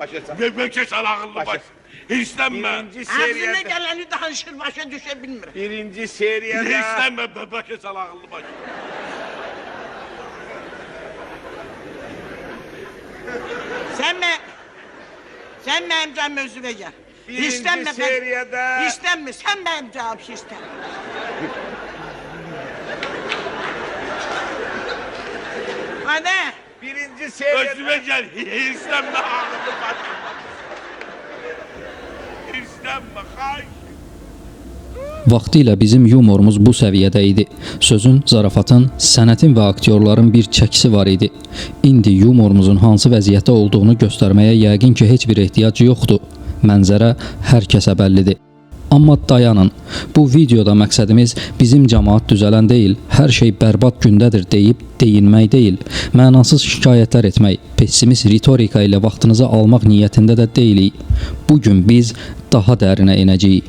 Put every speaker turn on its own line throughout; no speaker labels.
Başa sal.
Başa sal ağıllı baş. Hirslənmə.
Birinci
Ağzına
seriyada.
gələni danışır, başa düşə bilmirəm.
Birinci seriyada.
Hirslənmə, başa sal ağıllı baş.
Sən mənim canım özümə gəl.
Birinci
Hirslənmə,
seriyada.
Hirslənmə, sən mənim canım hirslənmə. Ana,
Birinci seriyada.
Özümə gəl, hirslənmə ağıllı baş. Hirslənmə, xahiş.
Vaxtilə bizim yumorumuz bu səviyyədə idi. Sözün, zarafatın, sənətin və aktyorların bir çəkisi var idi. İndi yumorumuzun hansı vəziyyətdə olduğunu göstərməyə yəqin ki, heç bir ehtiyac yoxdur. Mənzərə hər kəsə bəllidir. Amma dayanın. Bu videoda məqsədimiz bizim cəmaət düzələn deyil, hər şey bərbad gündədir deyib deyinmək deyil, mənasız şikayətlər etmək, pessimist ritorika ilə vaxtınızı almaq niyyətində də deyilik. Bu gün biz daha dərinə enəcəyik.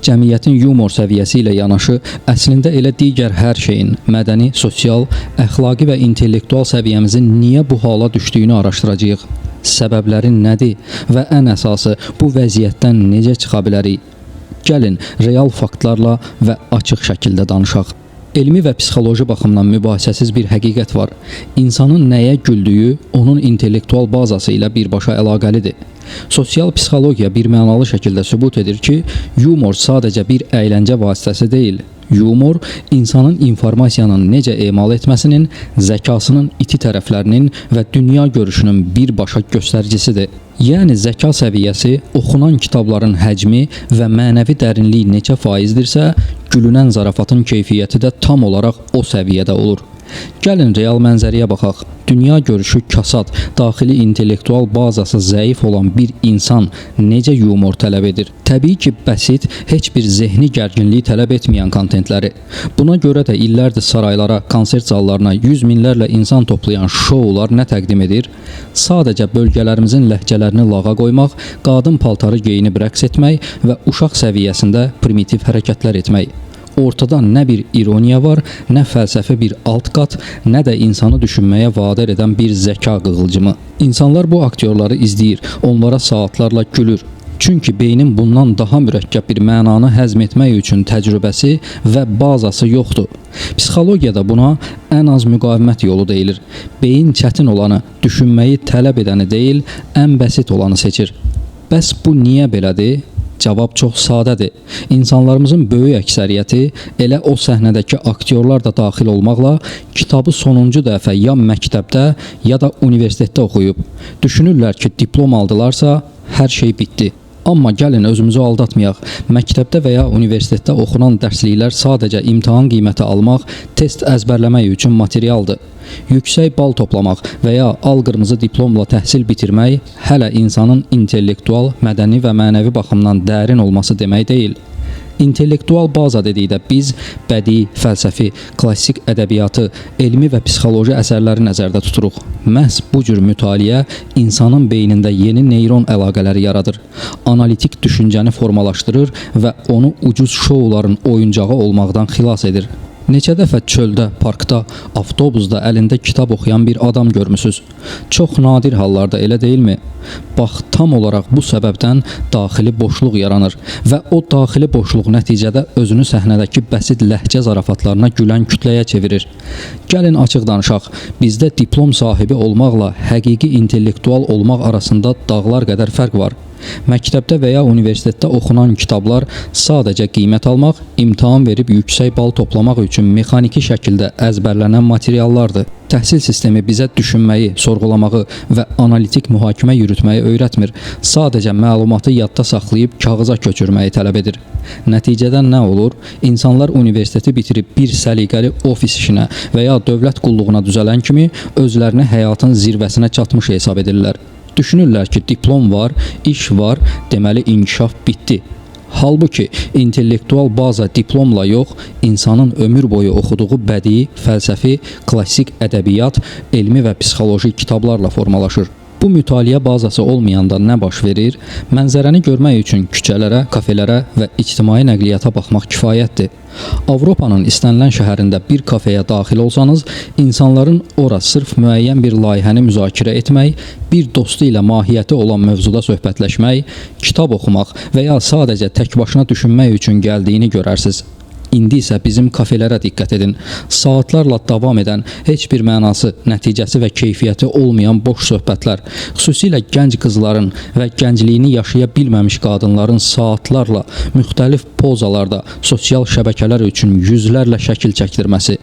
Cəmiyyətin yumor səviyyəsi ilə yanaşı, əslində elə digər hər şeyin, mədəni, sosial, əxlaqi və intellektual səviyyəmizin niyə bu hala düşdüyünü araşdıracağıq. Səbəbləri nədir və ən əsası bu vəziyyətdən necə çıxa bilərik? Gəlin real faktlarla və açıq şəkildə danışaq. Elmi və psixoloji baxımdan mübahisəsiz bir həqiqət var. İnsanın nəyə güldüyü onun intellektual bazası ilə birbaşa əlaqəlidir. Sosial psixologiya birmənalı şəkildə sübut edir ki, yumor sadəcə bir əyləncə vasitəsi deyil. Yumor insanın informasiyanın necə emal etməsinin, zəkasının iti tərəflərinin və dünya görüşünün birbaşa göstəricisidir. Yəni zəka səviyyəsi, oxunan kitabların həcmi və mənəvi dərinliyi neçə faizdirsə, gülünən zarafatın keyfiyyəti də tam olaraq o səviyyədə olur. Gəlin real mənzərəyə baxaq. Dünya görüşü kasad, daxili intellektual bazası zəif olan bir insan necə yumor tələb edir? Təbii ki, bəsit, heç bir zehni gərginlik tələb etməyən kontentləri. Buna görə də illərdir saraylara, konsert zallarına yüz minlərlə insan toplayan şoular nə təqdim edir? Sadəcə bölgələrimizin ləhcələrini lağa qoymaq, qadın paltarı geyinib rəqs etmək və uşaq səviyyəsində primitiv hərəkətlər etmək. Ortada nə bir ironiya var, nə fəlsəfi bir alt qat, nə də insanı düşünməyə vadar edən bir zəka qığılcımı. İnsanlar bu aktyorları izləyir, onlara saatlarla gülür. Çünki beynin bundan daha mürəkkəb bir mənanı həzm etmək üçün təcrübəsi və bazası yoxdur. Psixologiyada buna ən az müqavimət yolu deyilir. Beyin çətin olanı, düşünməyi tələb edəni deyil, ən bəsit olanı seçir. Bəs bu niyə belədir? Cavab çox sadədir. İnsanlarımızın böyük əksəriyyəti elə o səhnədəki aktyorlar da daxil olmaqla kitabı sonuncu dəfə ya məktəbdə, ya da universitetdə oxuyub. Düşünürlər ki, diplom aldılarsa hər şey bitdi. Amma gəlin özümüzü aldatmayaq. Məktəbdə və ya universitetdə oxunan dərsliklər sadəcə imtahan qiyməti almaq, test əzbərləmək üçün materialdır. Yüksək bal toplamaq və ya al qırmızı diplomla təhsil bitirmək hələ insanın intellektual, mədəni və mənəvi baxımdan dərin olması demək deyil. İntellektual baza dedikdə biz bədii, fəlsəfi, klassik ədəbiyyatı, elmi və psixoloji əsərləri nəzərdə tuturuq. Məhz bu cür mütaliə insanın beynində yeni neyron əlaqələri yaradır, analitik düşüncəni formalaşdırır və onu ucuz şouların oyuncağı olmaqdan xilas edir. Neçə dəfə çöldə, parkda, avtobusda əlində kitab oxuyan bir adam görmüsüz? Çox nadir hallarda, elə deyilmi? Bax, tam olaraq bu səbəbdən daxili boşluq yaranır və o daxili boşluq nəticədə özünü səhnədəki bəsit ləhcə zarafatlarına gülən kütləyə çevirir. Gəlin açıq danışaq. Bizdə diplom sahibi olmaqla həqiqi intellektual olmaq arasında dağlar qədər fərq var. Məktəbdə və ya universitetdə oxunan kitablar sadəcə qiymət almaq, imtahan verib yüksək bal toplamaq üçün mexaniki şəkildə əzbərlənən materiallardır. Təhsil sistemi bizə düşünməyi, sorğulamağı və analitik mühakimə yürütməyi öyrətmir. Sadəcə məlumatı yadda saxlayıb kağıza köçürməyi tələb edir. Nəticədə nə olur? İnsanlar universiteti bitirib bir səliqəli ofis işinə və ya dövlət qulluğuna düzələn kimi özlərini həyatın zirvəsinə çatmış hesab edirlər. Düşünürlər ki, diplom var, iş var, deməli inkişaf bitdi. Halbuki intellektual baza diplomla yox, insanın ömür boyu oxuduğu bədii, fəlsəfi, klassik ədəbiyyat, elmi və psixoloji kitablarla formalaşır. Bu mütaliə bazası olmayanda nə baş verir? Mənzərəni görmək üçün küçələrə, kafelərə və ictimai nəqliyyata baxmaq kifayətdir. Avropanın istənilən şəhərində bir kafeyə daxil olsanız, insanların ora sırf müəyyən bir layihəni müzakirə etmək, bir dostu ilə mahiyyəti olan mövzuda söhbətləşmək, kitab oxumaq və ya sadəcə tək başına düşünmək üçün gəldiyini görərsiniz. İndi isə bizim kafelərə diqqət edin. Saatlarla davam edən, heç bir mənası, nəticəsi və keyfiyyəti olmayan boş söhbətlər, xüsusilə gənc qızların və gəncliyini yaşaya bilməmiş qadınların saatlarla müxtəlif pozalarda sosial şəbəkələr üçün yüzlərlə şəkil çəkdirməsi.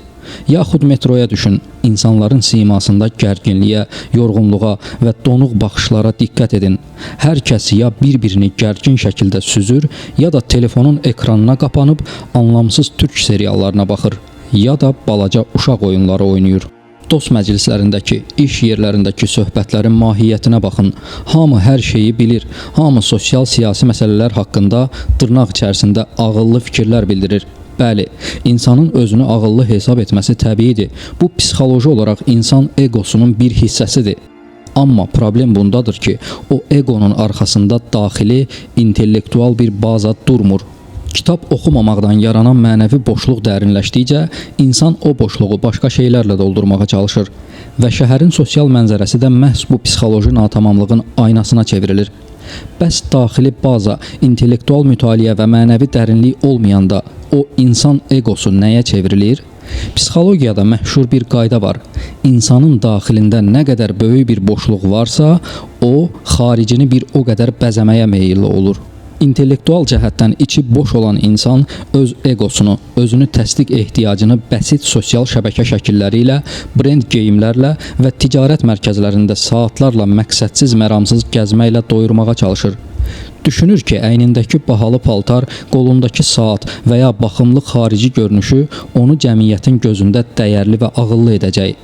Yaxud metroya düşün, insanların simasında gərginliyə, yorğunluğa və donuq baxışlara diqqət edin. Hər kəs ya bir-birini gərgin şəkildə süzür, ya da telefonun ekranına qapanıb anlamsız türk seriallarına baxır, ya da balaca uşaq oyunları oynayır. Dost məclislərindəki, iş yerlərindəki söhbətlərin mahiyyətinə baxın. Hamı hər şeyi bilir. Hamı sosial siyasi məsələlər haqqında dırnaq içərisində ağıllı fikirlər bildirir. Bəli, insanın özünü ağıllı hesab etməsi təbiidir. Bu psixoloji olaraq insan egosunun bir hissəsidir. Amma problem bundadır ki, o egonun arxasında daxili intellektual bir baza durmur. Kitab oxumamaqdan yaranan mənəvi boşluq dərinləşdikcə insan o boşluğu başqa şeylərlə doldurmağa çalışır və şəhərin sosial mənzərəsi də məhz bu psixoloji natamamlığın aynasına çevrilir. Bəs daxili baza, intellektual mütaliə və mənəvi dərinlik olmayanda o insan egosu nəyə çevrilir? Psixologiyada məşhur bir qayda var. İnsanın daxilində nə qədər böyük bir boşluq varsa, o xaricini bir o qədər bəzəməyə meyilli olur. İntellektual cəhətdən içi boş olan insan öz egosunu, özünü təsdiq ehtiyacını bəsit sosial şəbəkə şəkilləri ilə, brend geyimlərlə və ticarət mərkəzlərində saatlarla məqsədsiz, məramsız gəzməklə doyurmağa çalışır. Düşünür ki, əynindəki bahalı paltar, qolundakı saat və ya baxımlı xarici görünüşü onu cəmiyyətin gözündə dəyərli və ağıllı edəcək.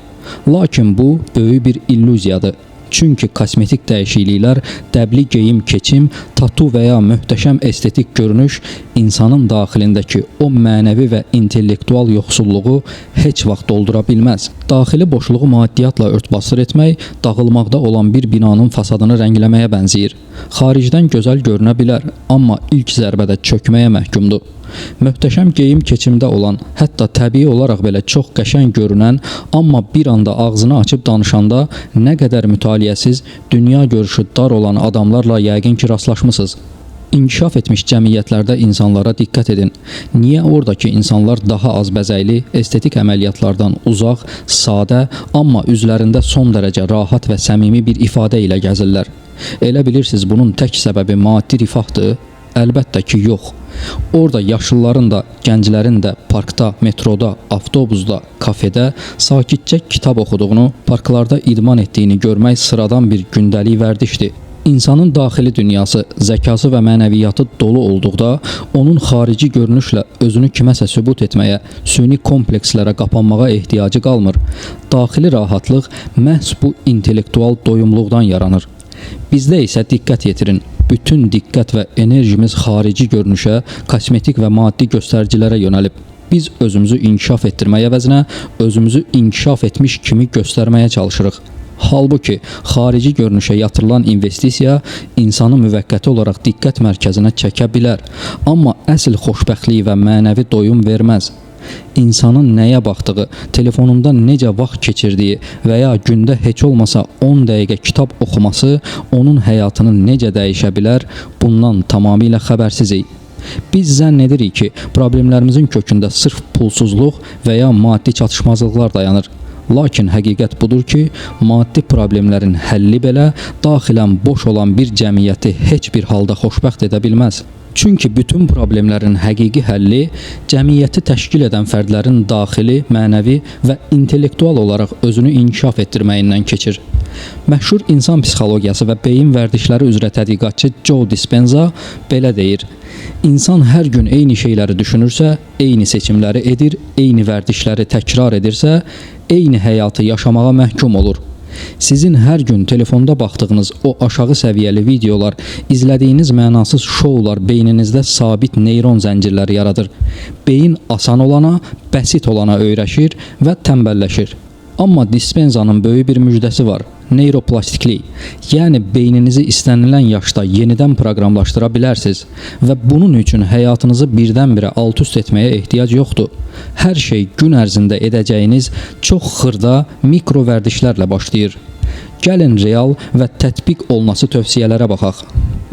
Lakin bu böyük bir illüziyadır. Çünki kosmetik dəyişikliklər, dəbli geyim keçim, tatu və ya möhtəşəm estetik görünüş insanın daxilindəki o mənəvi və intellektual yoxsulluğu heç vaxt doldura bilməz. Daxili boşluğu maddiyyatla örtbasdır etmək dağılmaqda olan bir binanın fasadını rəngləməyə bənzəyir. Xaricdən gözəl görünə bilər, amma ilk zərbədə çökməyə məhkumdur. Möhtəşəm geyim keçimdə olan, hətta təbii olaraq belə çox qəşəng görünən, amma bir anda ağzını açıb danışanda nə qədər mütaliəsiz, dünya görüşü dar olan adamlarla yəqin ki rastlaşmısınız. İnkişaf etmiş cəmiyyətlərdə insanlara diqqət edin. Niyə oradakı insanlar daha az bəzəkli, estetik əməliyyatlardan uzaq, sadə, amma üzlərində son dərəcə rahat və səmimi bir ifadə ilə gəzirlər? Elə bilirsiniz bunun tək səbəbi maddi rifahdır? Əlbəttə ki, yox. Orada yaşlıların da, gənclərin də parkda, metroda, avtobusda, kafedə sakitcə kitab oxuduğunu, parklarda idman etdiyini görmək sıradan bir gündəlik vərdişdir. İnsanın daxili dünyası, zəkası və mənəviyyatı dolu olduqda, onun xarici görünüşlə özünü kiməsə sübut etməyə, süni komplekslərə qapanmağa ehtiyacı qalmır. Daxili rahatlıq məhz bu intellektual doyumluqdan yaranır. Bizdə isə diqqət yetirin. Bütün diqqət və enerjimiz xarici görünüşə, kosmetik və maddi göstəricilərə yönəlib. Biz özümüzü inkişaf etdirmək əvəzinə özümüzü inkişaf etmiş kimi göstərməyə çalışırıq. Halbuki xarici görünüşə yatırılan investisiya insanı müvəqqəti olaraq diqqət mərkəzinə çəkə bilər, amma əsl xoşbəxtlik və mənəvi doyum verməz. İnsanın nəyə baxdığı, telefonunda necə vaxt keçirdiyi və ya gündə heç olmasa 10 dəqiqə kitab oxuması onun həyatını necə dəyişə bilər, bundan tamamilə xəbərsizik. Biz zənn edirik ki, problemlərimizin kökündə sırf pulsuzluq və ya maddi çatışmazlıqlar dayanır. Lakin həqiqət budur ki, maddi problemlərin həlli belə daxilən boş olan bir cəmiyyəti heç bir halda xoşbəxt edə bilməz. Çünki bütün problemlərin həqiqi həlli cəmiyyəti təşkil edən fərdlərin daxili, mənəvi və intellektual olaraq özünü inkişaf etdirməyindən keçir. Məşhur insan psixologiyası və beyin vərdişləri üzrə tədqiqatçı Joe Dispenza belə deyir: İnsan hər gün eyni şeyləri düşünürsə, eyni seçimləri edir, eyni vərdişləri təkrar edirsə, eyni həyatı yaşamağa məhkum olur. Sizin hər gün telefonda baxdığınız o aşağı səviyyəli videolar, izlədiyiniz mənasız şoular beyninizdə sabit neyron zəncirləri yaradır. Beyin asan olana, bəsit olana öyrəşir və tənbəlləşir. Amma Dispenza'nın böyük bir müjdəsi var. Neyroplastiklik, yəni beyninizi istənilən yaşda yenidən proqramlaşdıra bilərsiniz və bunun üçün həyatınızı birdən-birə alt-üst etməyə ehtiyac yoxdur. Hər şey gün ərzində edəcəyiniz çox xırda mikro vərdişlərlə başlayır. Gəlin real və tətbiq olunası tövsiyələrə baxaq.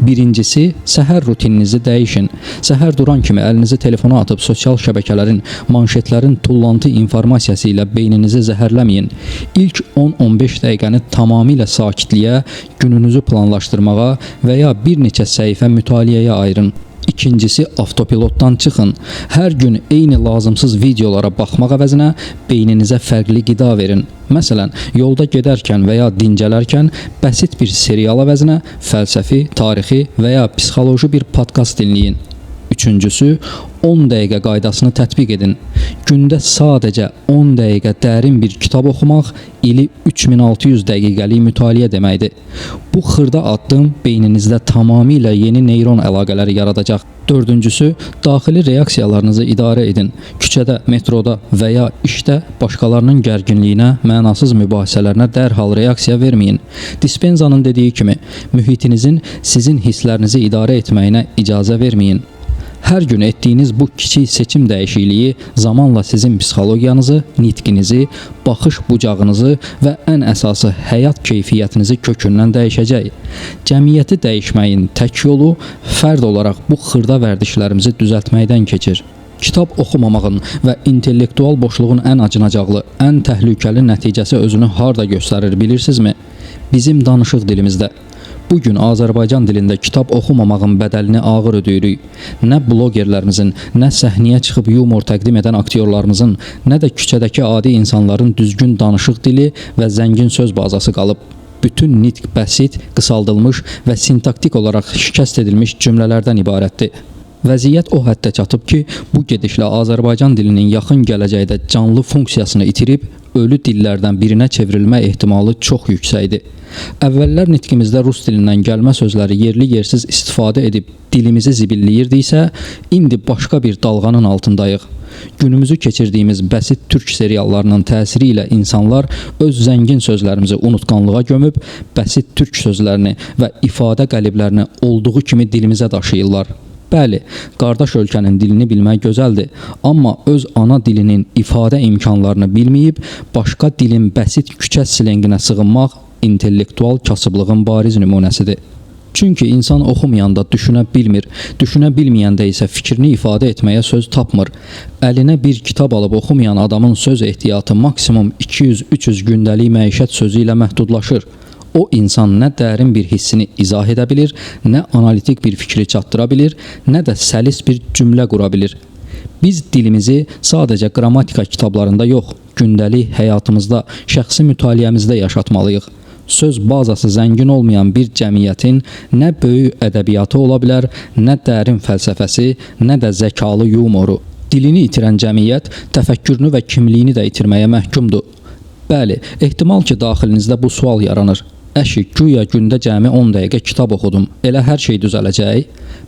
Birincisi, səhər rutininizi dəyişin. Səhər duran kimi əlinizi telefona atıb sosial şəbəkələrin, manşetlərin tullantı informasiyası ilə beyninizi zəhərləməyin. İlk 10-15 dəqiqəni tamamilə sakitliyə, gününüzü planlaşdırmağa və ya bir neçə səhifə mütaliəyə ayırın. İkincisi, avtopilotdan çıxın. Hər gün eyni lazımsız videolara baxmaq əvəzinə beyninizə fərqli qida verin. Məsələn, yolda gedərkən və ya dincələrkən bəsit bir serial əvəzinə fəlsəfi, tarixi və ya psixoloji bir podkast dinləyin. Üçüncüsü, 10 dəqiqə qaydasını tətbiq edin. Gündə sadəcə 10 dəqiqə dərin bir kitab oxumaq ili 3600 dəqiqəlik mütaliə deməkdir. Bu xırda addım beyninizdə tamamilə yeni neyron əlaqələri yaradacaq. Dördüncüsü, daxili reaksiyalarınızı idarə edin. Küçədə, metroda və ya işdə başqalarının gərginliyinə, mənasız mübahisələrinə dərhal reaksiya verməyin. Dispenzanın dediyi kimi, mühitinizin sizin hisslərinizi idarə etməyinə icazə verməyin. Hər gün etdiyiniz bu kiçik seçim dəyişikliyi zamanla sizin psixologiyanızı, nitqinizi, baxış bucağınızı və ən əsası həyat keyfiyyətinizi kökündən dəyişəcək. Cəmiyyəti dəyişməyin tək yolu fərd olaraq bu xırda vərdişlərimizi düzəltməkdən keçir. Kitab oxumamağın və intellektual boşluğun ən acınacaqlı, ən təhlükəli nəticəsi özünü harda göstərir bilirsinizmi? Bizim danışıq dilimizdə. Bu gün Azərbaycan dilində kitab oxumamağın bədəlini ağır ödəyirik. Nə blogerlərimizin, nə səhnəyə çıxıb yumor təqdim edən aktyorlarımızın, nə də küçədəki adi insanların düzgün danışıq dili və zəngin söz bazası qalıb. Bütün nitq bəsit, qısaldılmış və sintaktik olaraq şikəst edilmiş cümlələrdən ibarətdir. Vəziyyət o həddə çatıb ki, bu gedişlə Azərbaycan dilinin yaxın gələcəkdə canlı funksiyasını itirib ölü dillərdən birinə çevrilmə ehtimalı çox yüksəkdir. Əvvəllər nitqimizdə rus dilindən gəlmə sözləri yerli-yersiz istifadə edib dilimizi zibilləyirdiksə, indi başqa bir dalğanın altındayıq. Günümüzü keçirdiyimiz bəsit türk seriallarının təsiri ilə insanlar öz zəngin sözlərimizi unutqanlığa gömüb, bəsit türk sözlərini və ifadə qəliblərini olduğu kimi dilimizə daşıyırlar. Bəli, qardaş ölkənin dilini bilmək gözəldir, amma öz ana dilinin ifadə imkanlarını bilməyib, başqa dilin bəsit küçə slenqinə sığınmaq intellektual kasıblığın bariz nümunəsidir. Çünki insan oxumayanda düşünə bilmir, düşünə bilməyəndə isə fikrini ifadə etməyə söz tapmır. Əlinə bir kitab alıb oxumayan adamın söz ehtiyatı maksimum 200-300 gündəlik məişət sözü ilə məhdudlaşır. O insan nə dərin bir hissini izah edə bilir, nə analitik bir fikri çatdıra bilir, nə də səlis bir cümlə qura bilir. Biz dilimizi sadəcə qrammatika kitablarında yox, gündəlik həyatımızda, şəxsi mütaliəmizdə yaşatmalıyıq. Söz bazası zəngin olmayan bir cəmiyyətin nə böyük ədəbiyyatı ola bilər, nə dərin fəlsəfəsi, nə də zəkalı yumoru. Dilini itirən cəmiyyət təfəkkürünü və kimliyini də itirməyə məhkumdur. Bəli, ehtimal ki, daxilinizdə bu sual yaranır. Əşi, güya gündə cəmi 10 dəqiqə kitab oxudum. Elə hər şey düzələcək?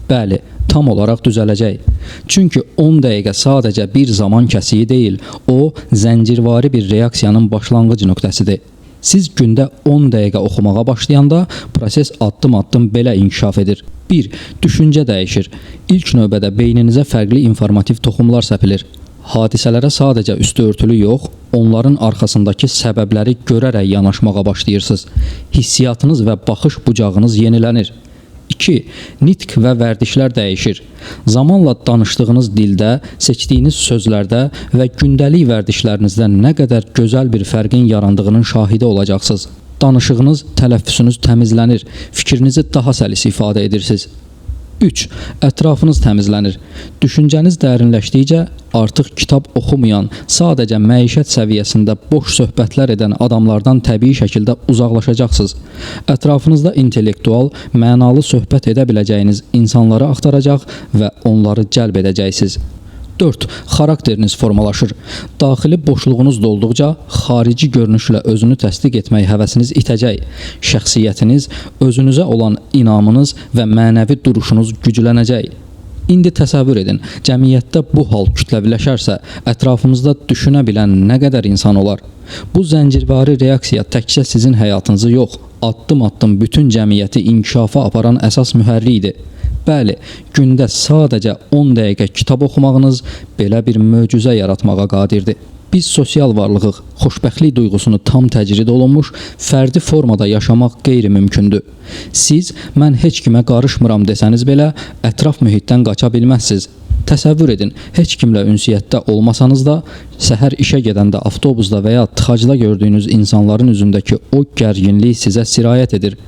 Bəli, tam olaraq düzələcək. Çünki 10 dəqiqə sadəcə bir zaman kəsiyi deyil, o zəncirvari bir reaksiyanın başlanğıc nöqtəsidir. Siz gündə 10 dəqiqə oxumağa başlayanda proses addım-addım belə inkişaf edir. 1. Düşüncə dəyişir. İlk növbədə beyninizə fərqli informativ toxumlar səpilir. Hadisələrə sadəcə üstü örtülü yox, onların arxasındakı səbəbləri görərək yanaşmağa başlayırsınız. Hissiyatınız və baxış bucağınız yenilənir. 2. Nitq və vərdişlər dəyişir. Zamanla danışdığınız dildə, seçdiyiniz sözlərdə və gündəlik vərdişlərinizdə nə qədər gözəl bir fərqin yarandığının şahidi olacaqsınız. Danışığınız, tələffüzünüz təmizlənir, fikrinizi daha səlis ifadə edirsiniz. 3. Ətrafınız təmizlənir. Düşüncəniz dərinləşdikcə artıq kitab oxumayan, sadəcə məişət səviyyəsində boş söhbətlər edən adamlardan təbii şəkildə uzaqlaşacaqsınız. Ətrafınızda intellektual, mənalı söhbət edə biləcəyiniz insanları axtaracaq və onları cəlb edəcəksiniz. 4. Xarakteriniz formalaşır. Daxili boşluğunuz dolduqca xarici görünüşlə özünü təsdiq etmək həvəsiniz itəcək. Şəxsiyyətiniz, özünüzə olan inamınız və mənəvi duruşunuz güclənəcək. İndi təsəvvür edin, cəmiyyətdə bu hal kütləviləşərsə, ətrafımızda düşünə bilən nə qədər insan olar? Bu zəncirvari reaksiya təkcə sizin həyatınızı yox, addım-addım bütün cəmiyyəti inkişafa aparan əsas mühərrikdir. Bəli, gündə sadəcə 10 dəqiqə kitab oxumağınız belə bir möcüzə yaratmağa qadirdir. Biz sosial varlığıq, xoşbəxtlik duyğusunu tam təcrid olunmuş fərdi formada yaşamaq qeyri-mümkündür. Siz mən heç kimə qarışmıram desəniz belə ətraf mühitdən qaça bilməzsiniz. Təsəvvür edin, heç kimlə ünsiyyətdə olmasanız da, səhər işə gedəndə avtobusda və ya tıxacda gördüyünüz insanların üzündəki o gərginlik sizə sirayət edir.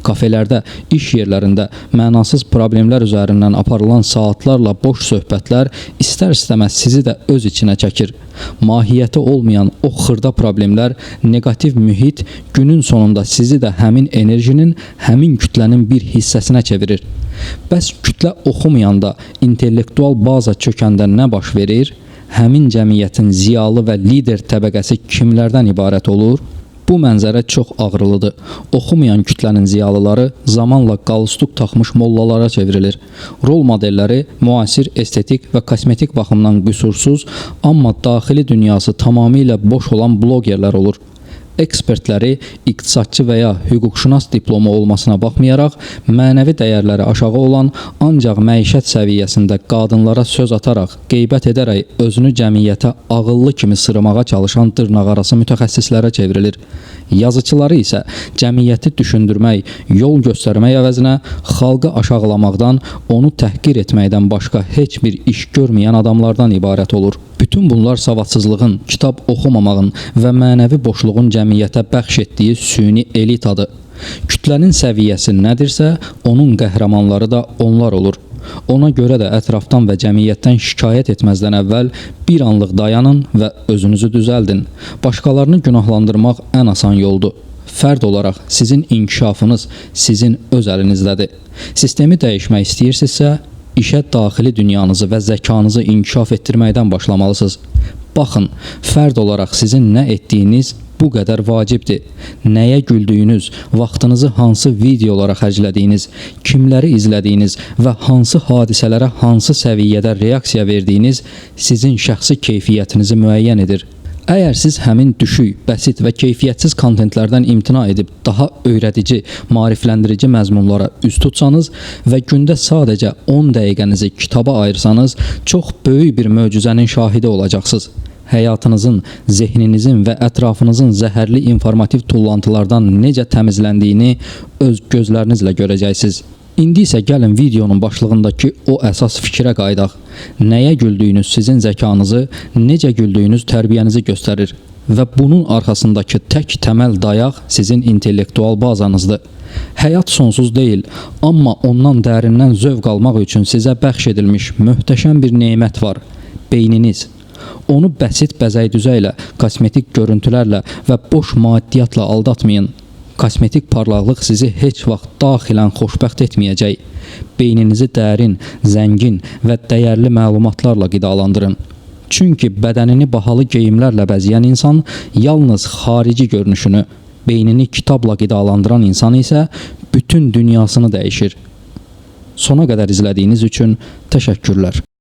Kafelərdə, iş yerlərində mənasız problemlər üzərindən aparılan saatlarla boş söhbətlər istər-istəməz sizi də öz içinə çəkir. Mahiyyəti olmayan o xırda problemlər, neqativ mühit günün sonunda sizi də həmin enerjinin, həmin kütlənin bir hissəsinə çevirir. Bəs kütlə oxumayanda, intellektual baza çökəndə nə baş verir? Həmin cəmiyyətin ziyalı və lider təbəqəsi kimlərdən ibarət olur? Bu mənzərə çox ağrılıdır. Oxumayan kütlənin ziyalıları zamanla qalstuk taxmış mollalara çevrilir. Rol modelləri müasir estetik və kosmetik baxımdan qüsursuz, amma daxili dünyası tamamilə boş olan blogerlər olur. Ekspertləri iqtisadçı və ya hüquqşünas diplomu olmasına baxmayaraq, mənəvi dəyərləri aşağı olan, ancaq məişət səviyyəsində qadınlara söz ataraq, qeybət edərək özünü cəmiyyətə ağıllı kimi sırmağa çalışan dırnaqarası mütəxəssislərə çevrilir. Yazıçıları isə cəmiyyəti düşündürmək, yol göstərmək əvəzinə xalqı aşağılamaqdan, onu təhqir etməkdən başqa heç bir iş görməyən adamlardan ibarət olur. Bütün bunlar savadsızlığın, kitab oxumamağın və mənəvi boşluğun cəmiyyətə bəxş etdiyi süni elitadır. Kütlənin səviyyəsi nədirsə, onun qəhrəmanları da onlar olur. Ona görə də ətrafdan və cəmiyyətdən şikayət etməzdən əvvəl bir anlıq dayanın və özünüzü düzəldin. Başqalarını günahlandırmaq ən asan yoldur. Fərd olaraq sizin inkişafınız sizin öz əlinizdədir. Sistemi dəyişmək istəyirsinizsə, işə daxili dünyanızı və zəkanızı inkişaf etdirməkdən başlamalısınız. Baxın, fərd olaraq sizin nə etdiyiniz bu qədər vacibdir. Nəyə güldüyünüz, vaxtınızı hansı videolara xərclədiyiniz, kimləri izlədiyiniz və hansı hadisələrə hansı səviyyədə reaksiya verdiyiniz sizin şəxsi keyfiyyətinizi müəyyən edir. Əgər siz həmin düşük, bəsit və keyfiyyətsiz kontentlərdən imtina edib daha öyrədici, maarifləndirici məzmunlara üz tutsanız və gündə sadəcə 10 dəqiqənizi kitaba ayırsanız, çox böyük bir möcüzənin şahidi olacaqsınız. Həyatınızın, zehninizin və ətrafınızın zəhərli informativ tullantılardan necə təmizləndiyini öz gözlərinizlə görəcəksiniz. İndi isə gəlin videonun başlığındakı o əsas fikrə qayıdaq. Nəyə güldüyünüz sizin zəkanızı, necə güldüyünüz tərbiyənizi göstərir və bunun arxasındakı tək təməl dayaq sizin intellektual bazanızdır. Həyat sonsuz deyil, amma ondan dərindən zövq almaq üçün sizə bəxş edilmiş möhtəşəm bir nemət var: beyniniz. Onu bəsit bəzək-düzəklə, kosmetik görüntülərlə və boş maddiyyatla aldatmayın. Kosmetik parlaqlıq sizi heç vaxt daxilən xoşbəxt etməyəcək. Beyninizi dərin, zəngin və dəyərli məlumatlarla qidalandırın. Çünki bədənini bahalı geyimlərlə bəzəyən insan yalnız xarici görünüşünü, beynini kitabla qidalandıran insan isə bütün dünyasını dəyişir. Sona qədər izlədiyiniz üçün təşəkkürlər.